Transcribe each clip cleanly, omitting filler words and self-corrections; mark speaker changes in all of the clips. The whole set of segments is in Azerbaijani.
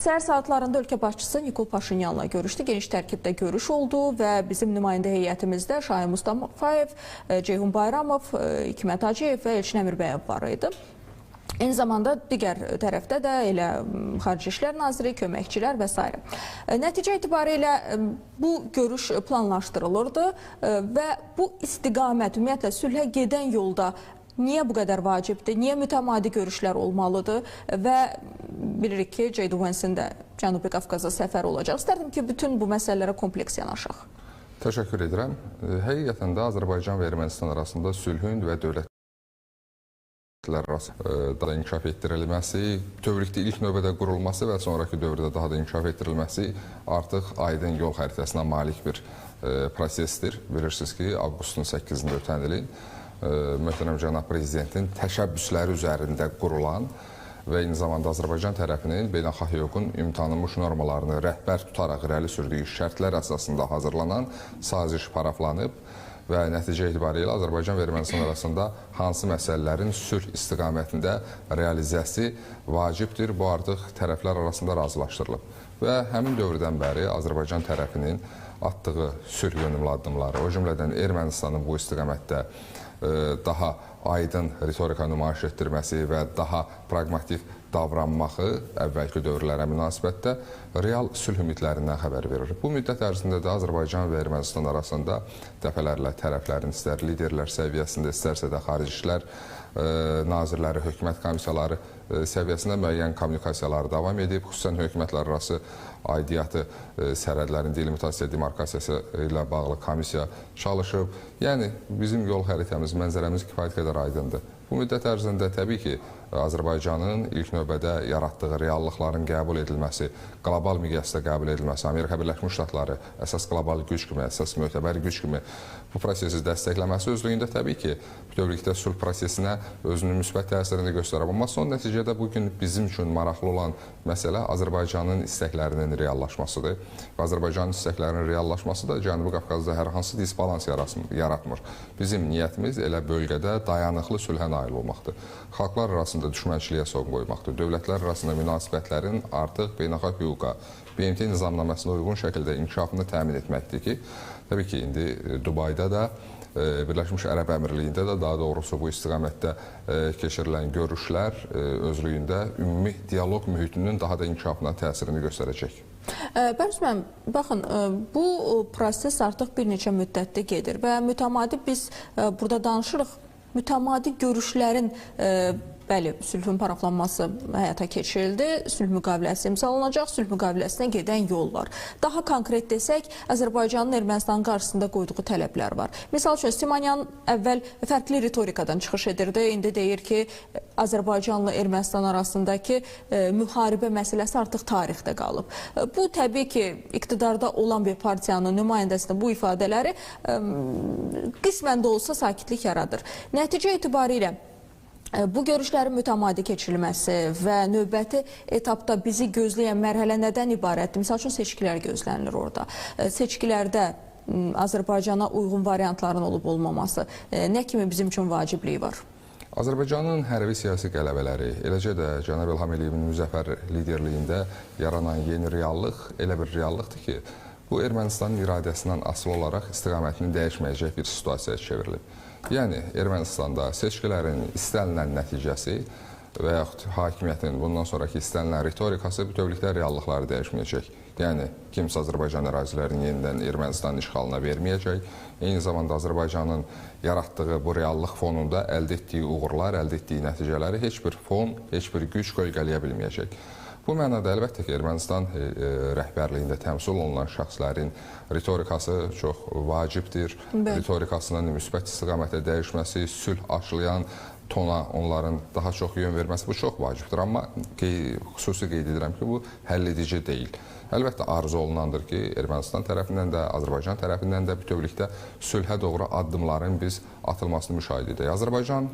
Speaker 1: Səhər saatlarında ölkə başçısı Nikol Paşinyanla görüşdü. Geniş tərkibdə görüş oldu və bizim nümayəndə heyətimizdə Şahin Mustafayev, Ceyhun Bayramov, Hikmət Hacıyev və Elçin Əmirbəyev var idi. Eyni zamanda digər tərəfdə də elə Xarici İşlər Naziri, köməkçilər və s. Nəticə etibarilə bu görüş planlaşdırılırdı və bu istiqamət, ümumiyyətlə sülhə gedən yolda niyə bu qədər vacibdir, niyə mütəmadi görüşlər olmalıdır və bilirik ki, J.D. Vance-in də Cənubi Qafqaza səfər olacaq. İstərdim ki, bütün bu məsələlərə kompleks yanaşaq.
Speaker 2: Təşəkkür edirəm. Həqiqətən də Azərbaycan və Ermənistan arasında sülhün və dövlətlər arası daha inkişaf etdirilməsi, bütövlükdə ilk növbədə qurulması və sonraki dövrdə daha da inkişaf etdirilməsi artıq aydın yol xəritəsinə malik bir prosesdir. Bilirsiniz ki, avqustun 8-də ötən ilin möhtərəm cənab prezidentin təşəbbüsləri üzərində qurulan və eyni zamanda Azərbaycan tərəfinin beynəlxalq hüququn ümumi normalarını rəhbər tutaraq irəli sürdüyü şərtlər əsasında hazırlanan saziş paraflanıb və nəticə etibarilə Azərbaycan və Ermənistan arasında hansı məsələlərin sülh istiqamətində realizasiya vacibdir, bu artıq tərəflər arasında razılaşdırılıb. Və həmin dövrdən bəri Azərbaycan tərəfinin atdığı sülh yönümlü addımları, o cümlədən Ermənistanın bu istiqamətdə daha aydın ritorika nümayiş etdirməsi və daha praqmatik davranmağı əvvəlki dövrlərə münasibətdə real sülh ümidlərindən xəbər verir. Bu müddət ərzində də Azərbaycan və Ermənistan arasında dəfələrlə tərəflərin istər liderlər səviyyəsində, istərsə də xarici işlər nazirləri, hökumət komissiyaları səviyyəsində müəyyən kommunikasiyalar davam edib, xüsusən hökumətlər arası aidiyyatı sərhədlərin delimitasiya, demarkasiyası ilə bağlı komissiya çalışıb. Yəni, bizim yol xəritəmiz, mənzərəmiz kifayət qədər aydındır. Bu müddət ərzində təbii ki, Azərbaycanın ilk növbədə yaratdığı reallıqların qəbul edilməsi, qlobal miqyasda qəbul edilməsi, Amerika Birləşmiş Ştatları əsas qlobal güc kimi, əsas mötəbər güc kimi bu prosesi dəstəkləməsi özlüyündə təbii ki, bütövlükdə sülh prosesinə özünün müsbət təsirini göstərir. Amma son nəticədə bugün bizim üçün maraqlı olan məsələ Azərbaycanın istəklərinin reallaşmasıdır. Və Azərbaycanın istəklərinin reallaşması da Cənubi Qafqazda hər hansı disbalans yaratmır. Bizim niyyətimiz elə bölgədə dayanıqlı sülhə nail olmaqdır. Xalqlar arasında düşmənçiliyə son qoymaqdır. Dövlətlər arasında münasibətlərin artıq beynəlxalq hüquqa, BMT nizamnaməsinə uyğun şəkildə inkişafını təmin etməkdir ki, təbii ki, indi Dubayda da, Birləşmiş Ərəb Əmirliyində də daha doğrusu bu istiqamətdə keçirilən görüşlər özlüyündə ümumi dialoq mühitinin daha da inkişafına təsirini göstərəcək.
Speaker 1: Bəriz müəllim, baxın, bu proses artıq bir neçə müddətdə gedir və mütəmadi biz burada danışırıq, mütəmadi görüşlərin bəli, sülhün paraflanması həyata keçirildi, sülh müqaviləsi imzalanacaq, sülh müqaviləsinə gedən yol var. Daha konkret desək, Azərbaycanın Ermənistanın qarşısında qoyduğu tələblər var. Misal üçün, Simonyan əvvəl fərqli ritorikadan çıxış edirdi, indi deyir ki, Azərbaycanla Ermənistan arasındakı müharibə məsələsi artıq tarixdə qalıb. Bu, təbii ki, iqtidarda olan bir partiyanın nümayəndəsində bu ifadələri qismən də olsa sakitlik yaradır. Nəticə etibarilə, bu görüşlərin mütəmadi keçirilməsi və növbəti etapda bizi gözləyən mərhələ nədən ibarətdir? Misal üçün, seçkilər gözlənilir orada. Seçkilərdə Azərbaycana uyğun variantların olub-olmaması nə kimi bizim üçün vacibliyi var?
Speaker 2: Azərbaycanın hərbi siyasi qələbələri, eləcə də cənab İlham Əliyevin müzəffər liderliyində yaranan yeni reallıq elə bir reallıqdır ki, bu Ermənistanın iradəsindən asılı olaraq istiqamətini dəyişməyəcək bir situasiyaya çevrilib. Yəni, Ermənistanda seçkilərin istənilən nəticəsi və yaxud hakimiyyətin bundan sonraki istənilən ritorikası bütövlükdə reallıqları dəyişməyəcək. Yəni, kimsə Azərbaycan ərazilərini yenidən Ermənistanın işğalına verməyəcək. Eyni zamanda Azərbaycanın yaratdığı bu reallıq fonunda əldə etdiyi uğurlar, əldə etdiyi nəticələri heç bir fon, heç bir güc kölgələyə bilməyəcək. Bu mənada əlbəttə ki, Ermənistan rəhbərliyində təmsil olunan şəxslərin ritorikası çox vacibdir.
Speaker 1: Bəli.
Speaker 2: Ritorikasının müsbət istiqamətə dəyişməsi, sülh aşılayan tona onların daha çox yön verməsi bu çox vacibdir. Amma xüsusi qeyd edirəm ki, bu həll edici deyil. Əlbəttə arzu olunandır ki, Ermənistan tərəfindən də, Azərbaycan tərəfindən də bütövlükdə sülhə doğru addımların biz atılmasını müşahidə edək. Azərbaycan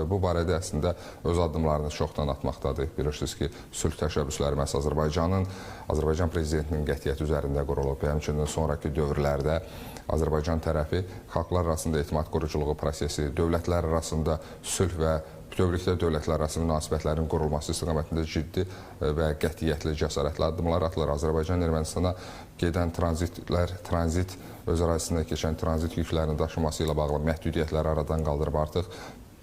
Speaker 2: bu barədə əslində öz addımlarını çoxdan atmaqdadır. Bilirsiniz ki, sülh təşəbbüsləri məhz Azərbaycan prezidentinin qətiyyəti üzərində qurulub. Həmçinin sonraki dövrlərdə Azərbaycan tərəfi xalqlar arasında etimad quruculuğu prosesi, dövlətlər arasında sülh və Bütövlükdə dövlətlərarası münasibətlərin qurulması istiqamətində ciddi və qətiyyətli, cəsarətli addımlar atılır. Azərbaycan Ermənistana gedən tranzitlər, tranzit öz ərazisindən keçən tranzit yüklərinin daşınması ilə bağlı məhdudiyyətləri aradan qaldırıb artıq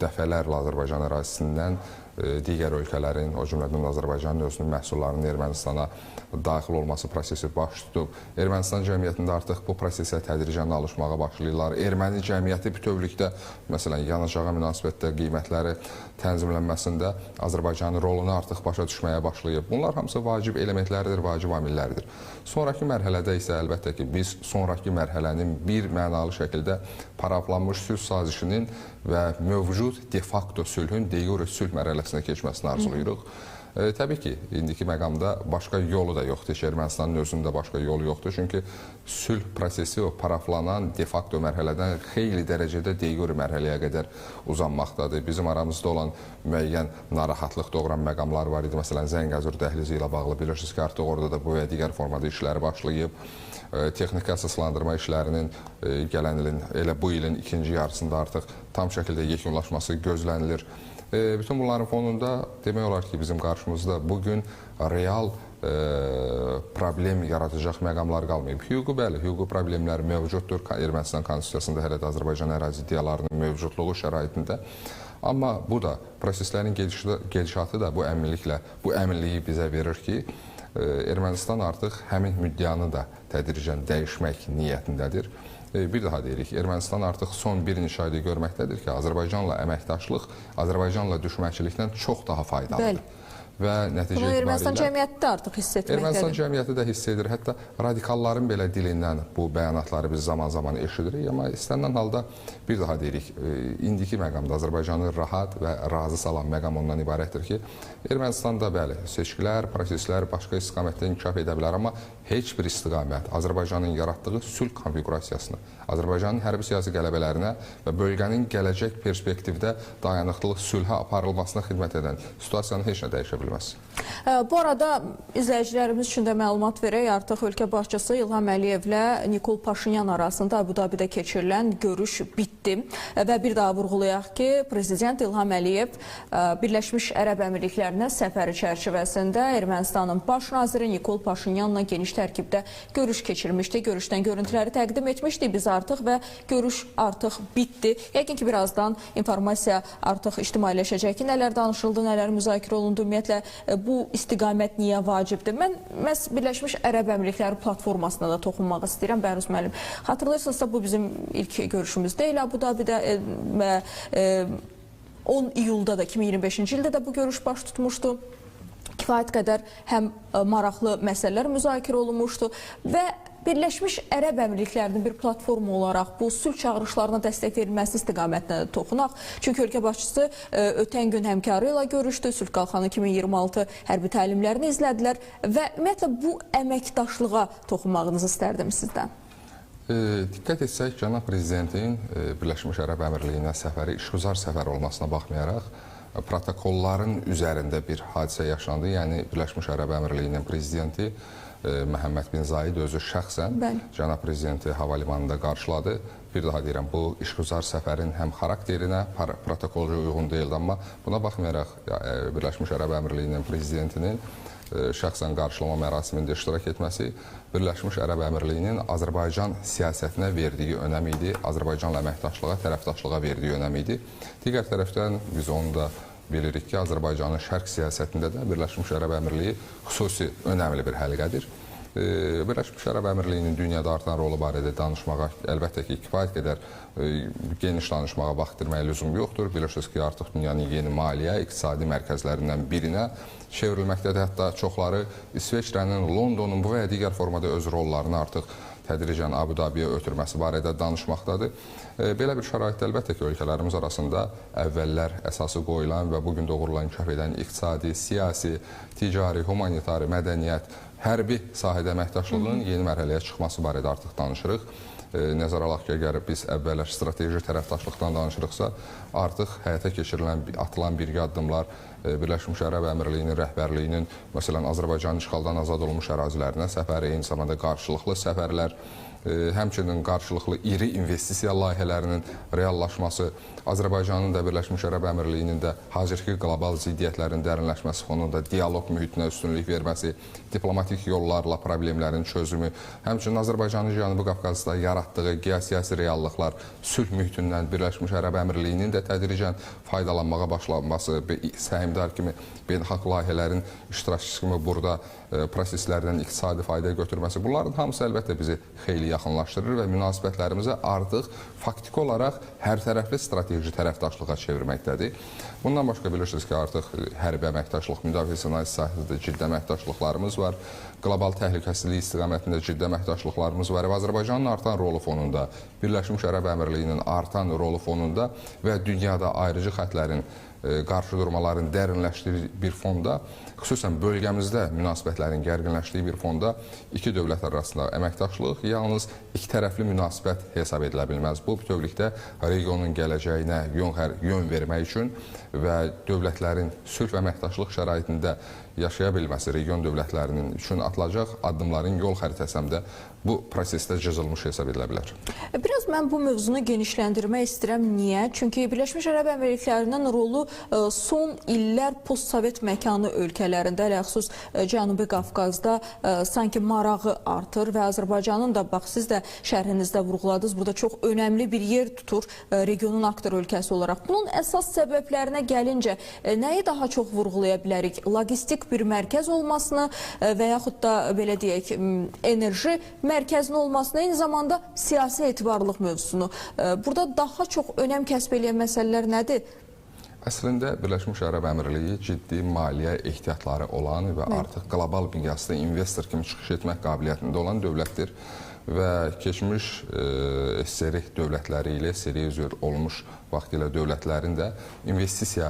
Speaker 2: dəfələrlə Azərbaycan ərazisindən digər ölkələrin, o cümlədən Azərbaycanın özünün məhsullarının Ermənistana daxil olması prosesi baş tutub. Ermənistan cəmiyyətində artıq bu prosesə tədricən alışmağa başlayırlar. Erməni cəmiyyəti bütövlükdə, məsələn, yanacağa münasibətdə qiymətləri tənzimlənməsində Azərbaycanın rolunu artıq başa düşməyə başlayıb. Bunlar hamısı vacib elementlərdir, vacib amillərdir. Sonrakı mərhələdə isə əlbəttə ki, biz sonrakı mərhələnin bir mənalı şəkildə paraflanmış sülh sazişinin və mövcud de facto sülhün de jure sülh mərhələsinə keçməsini arzulayırıq. Təbii ki, indiki məqamda başqa yolu da yoxdur. Heç Ermənistanın özündə başqa yolu yoxdur. Çünki sülh prosesi o paraflanan de facto mərhələdən xeyli dərəcədə de jure mərhələyə qədər uzanmaqdadır. Bizim aramızda olan müəyyən narahatlıq doğuran məqamlar var idi. Məsələn, Zəngəzur dəhlizi ilə bağlı bilirsiniz ki, artıq orada da bu və digər formada işlər başlayıb. Texniki əsaslandırma işlərinin gələn ilin, elə bu ilin ikinci yarısında artıq tam şəkildə yekunlaşması gözlənilir. Bütün bunların fonunda demək olar ki, bizim qarşımızda bugün real problem yaradacaq məqamlar qalmayıb. Hüquqi, bəli, hüquqi problemlər mövcuddur. Ermənistan konstitusiyasında hələ də Azərbaycan ərazi iddialarının mövcudluğu şəraitində. Amma bu da proseslərin gedişatı da bu əminliklə, bu əminliyi bizə verir ki, Ermənistan artıq həmin müddianı da tədricən dəyişmək niyyətindədir. Bir daha deyirik, Ermənistan artıq son bir neçə ayda görməkdədir ki, Azərbaycanla əməkdaşlıq Azərbaycanla düşmənçilikdən çox daha faydalıdır.
Speaker 1: Bəli.
Speaker 2: Və nəticə
Speaker 1: Bunu Ermənistan
Speaker 2: etibarilə
Speaker 1: cəmiyyəti də artıq hiss etməkdədir.
Speaker 2: Ermənistan cəmiyyəti də hiss edir. Hətta radikalların belə dilindən bu bəyanatları biz zaman-zaman eşidirik. Amma istənilən halda bir daha deyirik, indiki məqamda Azərbaycanı rahat və razı salan məqam ondan ibarətdir ki, Ermənistanda bəli, seçkilər, proseslər başqa istiqamətdə inkişaf edə bilər, amma heç bir istiqamət Azərbaycanın yaratdığı sülh konfiqurasiyasını, Azərbaycanın hərbi siyasi qələbələrinə və bölgənin gələcək perspektivdə dayanıqlı sülhə aparılmasına xidmət edən situasiyanı heç nə dəyişə bilməz.
Speaker 1: Bu arada izləyicilərimiz üçün də məlumat verək. Artıq ölkə başçısı İlham Əliyevlə Nikol Paşinyan arasında Abu Dabidə keçirilən görüş bitdi. Və bir daha vurğulayaq ki, Prezident İlham Əliyev Birləşmiş Ərəb Əmirliklərinə səfəri çərçivəsində Ermənistanın baş naziri Nikol Paşinyanla geniş tərkibdə görüş keçirmişdi. Görüşdən görüntüləri təqdim etmişdik biz artıq və görüş artıq bitdi. Yəqin ki, birazdan informasiya artıq ictimailəşəcək ki, nələr danışıldı, nələr müzakirə olundu, ümumiyyətlə bu istiqamət niyə vacibdir? Mən məhz Birləşmiş Ərəb Əmirlikləri platformasına da toxunmaq istəyirəm, Bəhruz müəllim. Xatırlayırsınızsa, bu bizim ilk görüşümüz deyil. Abu Dabidə 10 iyulda da 2025-ci ildə də bu görüş baş tutmuşdu. Kifayət qədər həm maraqlı məsələlər müzakirə olunmuşdu və Birləşmiş Ərəb Əmirliklərinin bir platformu olaraq bu sülh çağırışlarına dəstək verilməsi istiqamətinə də toxunaq. Çünki ölkə başçısı ötən gün həmkarı ilə görüşdü, Sülh Qalxanı 2026 hərbi təlimlərini izlədilər və ümumiyyətlə bu əməkdaşlığa toxunmağınızı istərdim sizdən.
Speaker 2: Diqqət etsək, cənab prezidentin Birləşmiş Ərəb Əmirliyinə səfəri işgüzar səfər olmasına baxmayaraq, protokolların üzərində bir hadisə yaşandı. Yəni Birləşmiş Ərəb Əmirliyinin prezidenti Məhəmməd bin Zayid özü şəxsən cənab prezidenti hava limanında qarşıladı. Bir daha deyirəm, bu işgüzar səfərin həm xarakterinə, protokolca uyğun deyildi, amma buna baxmayaraq Birləşmiş Ərəb Əmirliyinin prezidentinin şəxsən qarşılama mərasimində iştirak etməsi Birləşmiş Ərəb Əmirliyinin Azərbaycan siyasətinə verdiyi önəm idi, Azərbaycanla əməkdaşlığa, tərəfdaşlığa verdiyi önəm idi. Digər tərəfdən biz onu da bilirik ki, Azərbaycanın şərq siyasətində də Birləşmiş Ərəb Əmirliyi xüsusi önəmli bir həlqədir. Birləşmiş Ərəb Əmirliyinin dünyada artan rolu barədə danışmağa, əlbəttə ki, kifayət qədər geniş danışmağa vaxt itirməyə lüzum yoxdur. Bilirsiniz ki, artıq dünyanın yeni maliyyə, iqtisadi mərkəzlərindən birinə çevrilməkdədir. Hətta çoxları İsveçrənin, Londonun bu və ya digər formada öz rollarını artıq tədricən Abu Dabiyə ötürməsi barədə danışmaqdadır. Belə bir şəraitdə əlbəttə ki, ölkələrimiz arasında əvvəllər əsası qoyulan və bugün də uğurla inkişaf edən iqtisadi, siyasi, ticari, humanitari, mədəniyyət, hərbi sahədə əməkdaşlığın yeni mərhələyə çıxması barədə artıq danışırıq. Nəzərə alaq ki, əgər biz əvvəllər strateji tərəfdaşlıqdan danışırıqsa, artıq həyata keçirilən, atılan birgə addımlar Birləşmiş Ərəb Əmirliyinin rəhbərliyinin, məsələn, Azərbaycanın işğaldan azad olunmuş ərazilərinə səfəri, eyni zamanda qarşılıqlı səfərlər, həmçinin qarşılıqlı iri investisiya layihələrinin reallaşması, Azərbaycanın da Birləşmiş Ərəb Əmirliyinin də hazırki qlobal ziddiyyətlərin dərinləşməsi fonunda dialoq mühitinə üstünlük verməsi, diplomatik yollarla problemlərin çözümü, həmçinin Azərbaycanın Cənubi Qafqazda yaratdığı geosiyasi reallıqlar, sülh mühitindən Birləşmiş Ərəb Əmirliyinin də tədricən faydalanmağa başlanması, səhmdar kimi beynəlxalq layihələrin iştirakçısı kimi burada proseslərdən iqtisadi fayda götürməsi, bunların hamısı əlbəttə bizi xeyli yaxınlaşdırır və münasibətlərimizi artıq faktiki olaraq hərtərəfli strateji tərəfdaşlığa çevirməkdədir. Bundan başqa bilirsiniz ki, artıq hərbi əməkdaşlıq, müdafiə sənayesi sahəsində ciddi əməkdaşlıqlarımız var, qlobal təhlükəsizlik istiqamətində ciddi əməkdaşlıqlarımız var və Azərbaycanın artan rolu fonunda, Birləşmiş Ərəb Əmirliyinin artan rolu fonunda və dünyada ayrıcı xətlərin, qarşıdurmaların dərinləşdiyi bir fonda, xüsusən bölgəmizdə münasibətlərin gərginləşdiyi bir fonda iki dövlət arasında əməkdaşlıq yalnız iki tərəfli münasibət hesab edilə bilməz. Bu, bütövlükdə regionun gələcəyinə yön vermək üçün və dövlətlərin sülh və əməkdaşlıq şəraitində yaşaya bilməsi region dövlətlərinin üçün atılacaq addımların yol xəritəsi həm də bu prosesdə cızılmış hesab edilə bilər.
Speaker 1: Biraz mən bu mövzunu genişləndirmək istəyirəm. Niyə? Çünki Birləşmiş Ərəb Əmirliklərinin rolu son illər postsovet məkanı ölkələrində, ələxüsus Cənubi Qafqazda sanki marağı artır və Azərbaycanın da, bax siz də şərhinizdə vurğuladınız, burada çox önəmli bir yer tutur regionun aktor ölkəsi olaraq. Bunun əsas səbəblərinə gəlincə nəyi daha çox vurğulaya bilərik? Logistik bir mərkəz olmasını və yaxud da belə deyək, enerji mərkəzinin olmasını, eyni zamanda siyasi etibarlıq mövzusunu. Burada daha çox önəm kəsb eləyən məsələlər nədir?
Speaker 2: Əslində, Birləşmiş Ərəb Əmirliyi ciddi maliyyə ehtiyatları olan və artıq qlobal miqyasda investor kimi çıxış etmək qabiliyyətində olan dövlətdir və keçmiş SSR dövlətləri ilə SSR üzr olmuş vaxtilə dövlətlərin də investisiya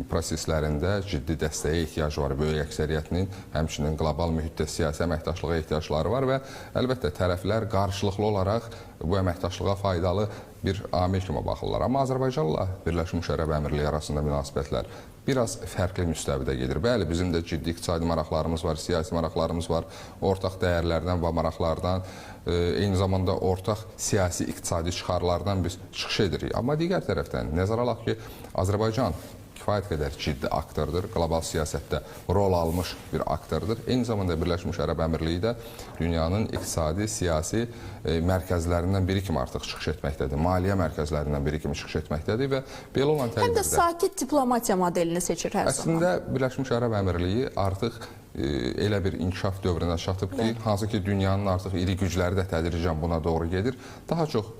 Speaker 2: proseslərində ciddi dəstəyə ehtiyacı var. Böyük əksəriyyətinin həmçinin qlobal mühitdə siyasi əməkdaşlığa ehtiyacları var və əlbəttə tərəflər qarşılıqlı olaraq bu əməkdaşlığa faydalı bir amil kimi baxırlar. Amma Azərbaycanla Birləşmiş Ərəb Əmirliyi arasında münasibətlər biraz fərqli müstəvidə gedir. Bəli, bizim də ciddi iqtisadi maraqlarımız var, siyasi maraqlarımız var, ortaq dəyərlərdən və maraqlardan, eyni zamanda ortaq siyasi iqtisadi çıxarlardan biz çıxış edirik. Amma digər tərəfdən nəzərə alaq ki, Azərbaycan kifayət qədər ciddi aktordur, qlobal siyasətdə rol almış bir aktordur. Eyni zamanda Birləşmiş Ərəb Əmirliyi də dünyanın iqtisadi, siyasi mərkəzlərindən biri kimi artıq çıxış etməkdədir. Maliyyə mərkəzlərindən biri kimi çıxış etməkdədir və belə olan təqdirdə...
Speaker 1: Həm də sakit diplomatiya modelini seçir hər zaman.
Speaker 2: Əslində, Birləşmiş Ərəb Əmirliyi artıq elə bir inkişaf dövrünə çatıb ki, hansı ki dünyanın artıq iri gücləri də tədricən buna doğru gedir. Daha çox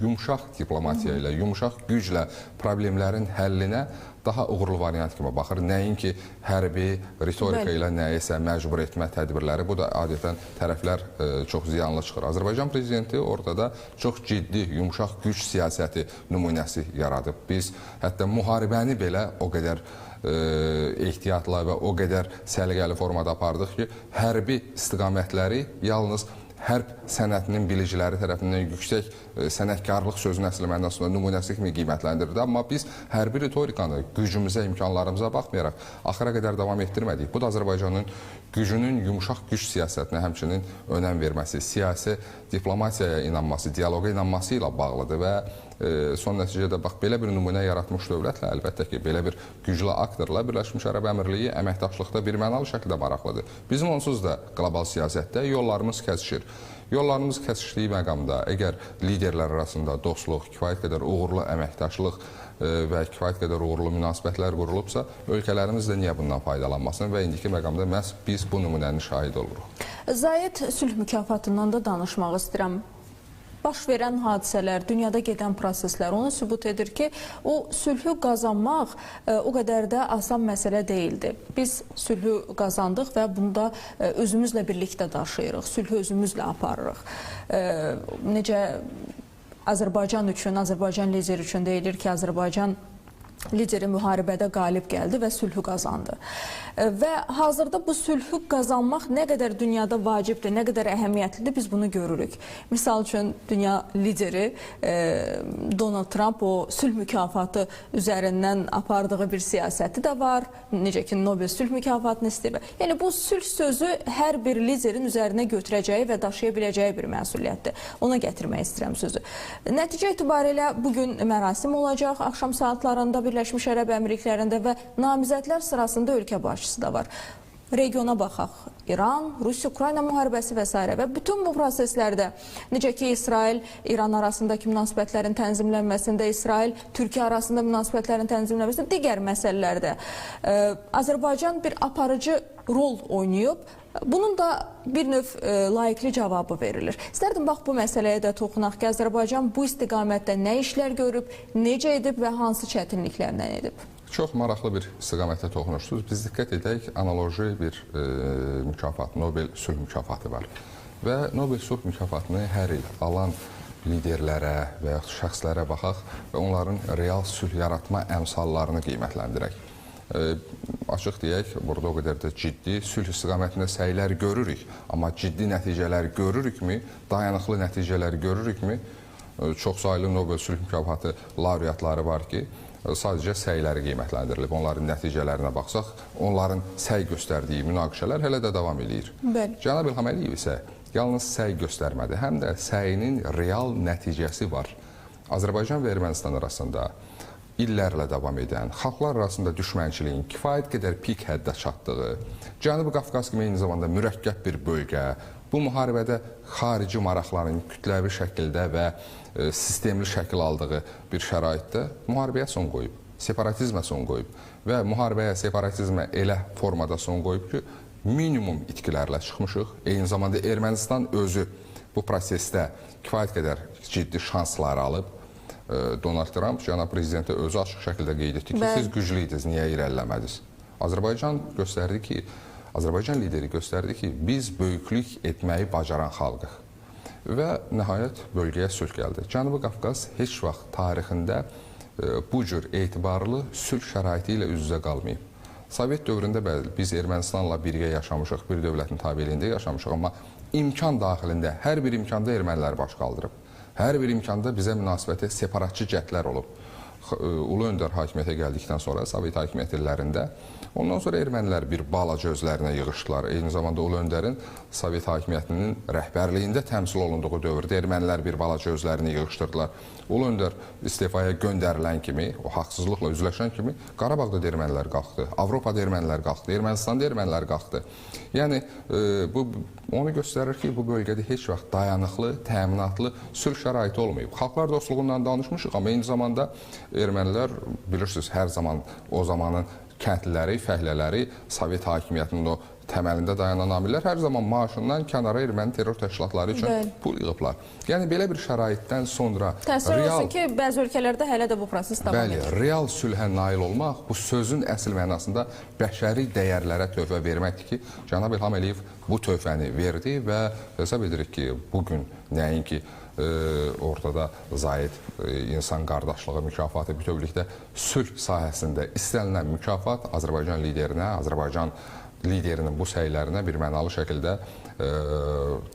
Speaker 2: yumşaq diplomatiya ilə, yumşaq güclə problemlərin həllinə daha uğurlu variant kimi baxır. Nəinki hərbi ritorika ilə nəyisə məcbur etmə tədbirləri. Bu da adətən tərəflər çox ziyanlı çıxır. Azərbaycan prezidenti ortada çox ciddi yumşaq güc siyasəti nümunəsi yaradıb. Biz hətta müharibəni belə o qədər ehtiyatla və o qədər səliqəli formada apardıq ki, hərbi istiqamətləri yalnız hərb sənətinin biliciləri tərəfindən yüksək sənətkarlıq sözünün əsl mənasında nümunəsi kimi qiymətləndirildi. Amma biz hərbi ritorikanı gücümüzə, imkanlarımıza baxmayaraq axıra qədər davam etdirmədik. Bu da Azərbaycanın gücünün yumşaq güc siyasətinə həmçinin önəm verməsi, siyasi diplomatiyaya inanması, dialoqa inanması ilə bağlıdır və son nəticədə bax belə bir nümunə yaratmış dövlətlə, əlbəttə ki, belə bir güclü aktorla Birləşmiş Ərəb Əmirliyi əməkdaşlıqda birmənalı şəkildə maraqlıdır. Bizim onsuz da qlobal siyasətdə yollarımız kəsişir. Yollarımız kəsişdiyi məqamda, əgər liderlər arasında dostluq, kifayət qədər uğurlu əməkdaşlıq və kifayət qədər uğurlu münasibətlər qurulubsa, ölkələrimiz də niyə bundan faydalanmasın və indiki məqamda məhz biz bu nümunənin şahidi oluruq.
Speaker 1: Zayed sülh mükafatından da danışmaq istəyirəm. Baş verən hadisələr, dünyada gedən proseslər onu sübut edir ki, o sülhü qazanmaq o qədər də asan məsələ deyildi. Biz sülhü qazandıq və bunu da özümüzlə birlikdə daşıyırıq, sülhü özümüzlə aparırıq. Necə Azərbaycan üçün, Azərbaycan lideri üçün deyilir ki, Azərbaycan lideri müharibədə qalib gəldi və sülhü qazandı. Və hazırda bu sülhü qazanmaq nə qədər dünyada vacibdir, nə qədər əhəmiyyətlidir, biz bunu görürük. Misal üçün, dünya lideri Donald Trump o sülh mükafatı üzərindən apardığı bir siyasəti də var. Necə ki, Nobel sülh mükafatını istəyir. Yəni, bu sülh sözü hər bir liderin üzərinə götürəcəyi və daşıya biləcəyi bir məsuliyyətdir. Ona gətirmək istəyirəm sözü. Nəticə itibarilə bugün mərasim olacaq. Axşam saatlarında Birləşmiş Ərəb Əmirliklərində və namizədlər sırasında ölkə başçısı da var. Regiona baxaq. İran, Rusiya-Ukrayna müharibəsi və s. Və bütün bu proseslərdə necə ki İsrail, İran arasındakı münasibətlərin tənzimlənməsində, İsrail, Türkiyə arasında münasibətlərin tənzimlənməsində, digər məsələlərdə Azərbaycan bir aparıcı rol oynayıb. Bunun da bir növ layiqli cavabı verilir. İstərdim bax bu məsələyə də toxunaq ki, Azərbaycan bu istiqamətdə nə işlər görüb, necə edib və hansı çətinliklərlə edib?
Speaker 2: Çox maraqlı bir istiqamətə toxunursunuz. Biz diqqət edək, analoji bir mükafat, Nobel sülh mükafatı var. Və Nobel sülh mükafatını hər il alan liderlərə və yaxud şəxslərə baxaq və onların real sülh yaratma əmsallarını qiymətləndirək. Açıq deyək, burada o qədər də ciddi sülh istiqamətində səylər görürük, amma ciddi nəticələr görürükmü, dayanıqlı nəticələr görürükmü? Çox saylı Nobel sülh mükafatı laureatları var ki, sadəcə səyləri qiymətləndirilib. Onların nəticələrinə baxsaq, onların səy göstərdiyi münaqişələr hələ də davam eləyir.
Speaker 1: Bəli.
Speaker 2: Cənab İlham Əliyev isə yalnız səy göstərmədi, həm də səyinin real nəticəsi var. Azərbaycan və Ermənistan arasında illərlə davam edən, xalqlar arasında düşmənçiliyin kifayət qədər pik həddə çatdığı, Cənubi Qafqaz kimi eyni zamanda mürəkkəb bir bölgə, bu müharibədə xarici maraqların kütləvi şəkildə və sistemli şəkil aldığı bir şəraitdə müharibəyə son qoyub, separatizmə son qoyub və müharibəyə, separatizmə elə formada son qoyub ki, minimum itkilərlə çıxmışıq. Eyni zamanda Ermənistan özü bu prosesdə kifayət qədər ciddi şanslar alıb. Donald Trump cənab prezidentə özü açıq şəkildə qeyd etdi ki, siz güclü idiniz, niyə irəliləmədiniz? Azərbaycan göstərdi ki, Azərbaycan lideri göstərdi ki, biz böyüklük etməyi bacaran xalqıq. Və nəhayət bölgəyə sülh gəldi. Cənubi Qafqaz heç vaxt tarixində bu cür etibarlı sülh şəraiti ilə üz-üzə qalmayıb. Sovet dövründə bəli, biz Ermənistanla birgə yaşamışıq, bir dövlətin tabeliyində yaşamışıq, amma imkan daxilində, hər bir imkanda ermənilər baş qaldırıb. Hər bir imkanda bizə münasibəti separatçı cəhdlər olub. Ulu Öndər hakimiyyətə gəldikdən sonra, Sovet hakimiyyət illərində, ondan sonra ermənilər bir balaca özlərinə yığışdılar. Eyni zamanda Ulu Öndərin Sovet hakimiyyətinin rəhbərliyində təmsil olunduğu dövrdə ermənilər bir balaca özlərini yığışdırdılar. Ulu Öndər istefaya göndərilən kimi, o haqsızlıqla üzləşən kimi Qarabağda da ermənilər qalxdı, Avropada ermənilər qalxdı, Ermənistanda ermənilər qalxdı. Yəni, bu onu göstərir ki, bu bölgədə heç vaxt dayanıqlı, təminatlı sülh şəraiti olmayıb. Xalqlar dostluğundan danışmışıq, amma eyni zamanda ermənilər, bilirsiniz, hər zaman o zamanın kəndliləri, fəhlələri, Sovet hakimiyyətinin o təməlində dayanan amillər hər zaman maaşından kənara erməni terror təşkilatları üçün pul yığıblar. Yəni, belə bir şəraitdən sonra
Speaker 1: təəssüf olsun ki, bəzi ölkələrdə hələ də bu proses davam edir.
Speaker 2: Bəli, real sülhə nail olmaq bu sözün əsl mənasında bəşəri dəyərlərə töhfə verməkdir ki, cənab İlham Əliyev bu töhfəni verdi və hesab edirik ki, bugün nəinki ortada Zayed insan qardaşlığı mükafatı, bütövlükdə sülh sahəsində istənilən mükafat Azərbaycan liderinə, Azərbaycan liderinin bu səylərinə bir mənalı şəkildə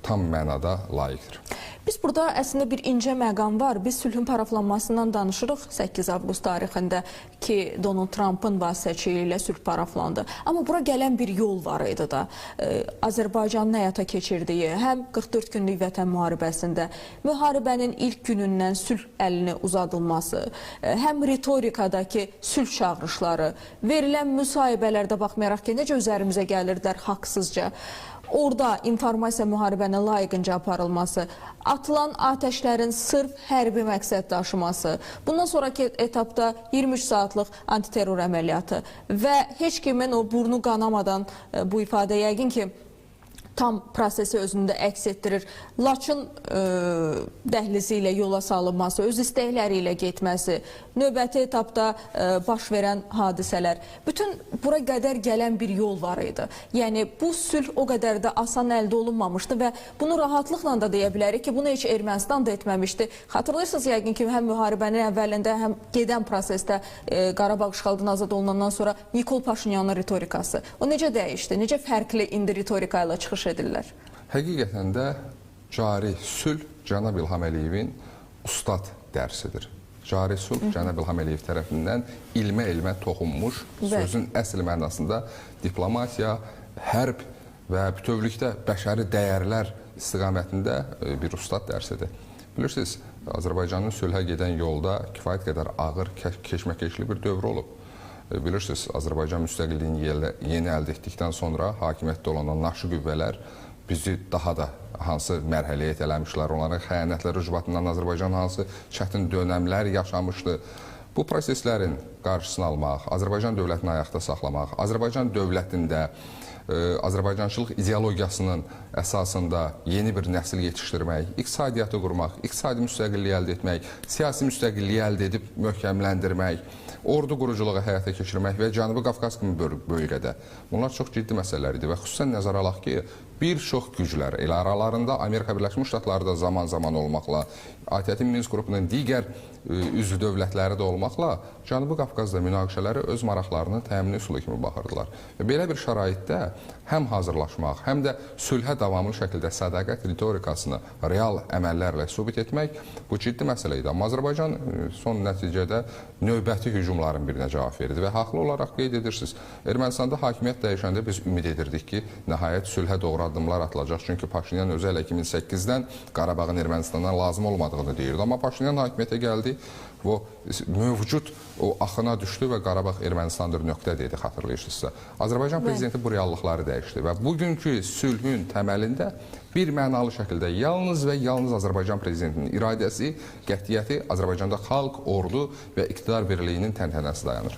Speaker 2: tam mənada layiqdir.
Speaker 1: Biz burada əslində bir incə məqam var. Biz sülhün paraflanmasından danışırıq 8 avqust tarixində ki, Donald Trumpın vasitəçiliyi ilə sülh paraflandı. Amma bura gələn bir yol var idi da. Azərbaycanın həyata keçirdiyi həm 44 günlük vətən müharibəsində müharibənin ilk günündən sülh əlini uzadılması, həm ritorikadakı sülh çağırışları, verilən müsahibələrdə baxmayaraq ki, necə üzərimizə gəlirdilər haqsızca, orada informasiya müharibənin layiqincə aparılması, atılan atəşlərin sırf hərbi məqsəd daşıması, bundan sonraki etapda 23 saatlıq antiterror əməliyyatı və heç kimin o burnu qanamadan bu ifadə yəqin ki, tam prosesi özündə əks etdirir. Laçın dəhlizi ilə yola salınması, öz istəkləri ilə getməsi, növbəti etapda baş verən hadisələr. Bütün bura qədər gələn bir yol var idi. Yəni bu sülh o qədər də asan əldə olunmamışdı və bunu rahatlıqla da deyə bilərik ki, bunu heç Ermənistan da etməmişdi. Xatırlayırsınız yəqin ki, həm müharibənin əvvəlində, həm gedən prosesdə Qarabağ işğaldan azad olunandan sonra Nikol Paşinyanın ritorikası. O necə dəyişdi? Necə fərqli indi ritorika ilə çıxış edirlər?
Speaker 2: Həqiqətən də cari sülh cənab İlham Əliyevin ustad dərsidir. Cari sülh cənab İlham Əliyev tərəfindən ilmə-ilmə toxunmuş, sözün əsl mənasında diplomatiya, hərb və bütövlükdə bəşəri dəyərlər istiqamətində bir ustad dərsidir. Bilirsiniz, Azərbaycanın sülhə gedən yolda kifayət qədər ağır, keşməkeşli bir dövrü olub. Bilirsiniz, Azərbaycan müstəqilliyini yeni əldə etdikdən sonra hakimiyyətdə olan o naşı qüvvələr bizi daha da hansı mərhələyə itələmişlər, onların xəyanətləri ucbatından Azərbaycan hansı çətin dönəmlər yaşamışdı. Bu proseslərin qarşısını almaq, Azərbaycan dövlətini ayaqda saxlamaq, Azərbaycan dövlətində Azərbaycançılıq ideologiyasının əsasında yeni bir nəsil yetişdirmək, iqtisadiyyatı qurmaq, iqtisadi müstəqilliyi əldə etmək, siyasi müstəqilliyi əldə edib möhkəmləndirmək, ordu quruculuğu həyata keçirmək və Cənubi Qafqaz kimi bölgədə. Bunlar çox ciddi məsələlər idi və xüsusən nəzərə alaq ki, bir çox güclər, elə aralarında Amerika Birləşmiş Ştatları da zaman-zaman olmaqla, ATƏT-in Minsk qrupunun digər üzv dövlətləri də olmaqla Cənubi Qafqazda münaqişələri öz maraqlarının təmini üsulu kimi baxırdılar. Və belə bir şəraitdə həm hazırlaşmaq, həm də sülhə davamlı şəkildə sədaqət ritorikasını real əməllərlə sübut etmək bu ciddi məsələ idi. Amma Azərbaycan son nəticədə növbəti hücumların birinə cavab verdi və haqlı olaraq qeyd edirsiniz. Ermənistanda hakimiyyət dəyişəndə biz ümid edirdik ki, nəhayət sülhə doğru addımlar atılacaq. Çünki Paşinyan özü hələ 2008-dən Qarabağın Ermənistandan lazım olmadığını deyirdi. Amma Paşinyan hakimiyyətə gəldi, o mövcud o axına düşdü və Qarabağ Ermənistandır nöqtə dedi, xatırlayırsınızsa. Azərbaycan prezidenti bu reallıqları dəyişdi və bugünkü sülhün təməlində bir mənalı şəkildə yalnız və yalnız Azərbaycan prezidentinin iradəsi, qətiyyəti, Azərbaycanda xalq, ordu və iqtidar birliyinin təntənəsi dayanır.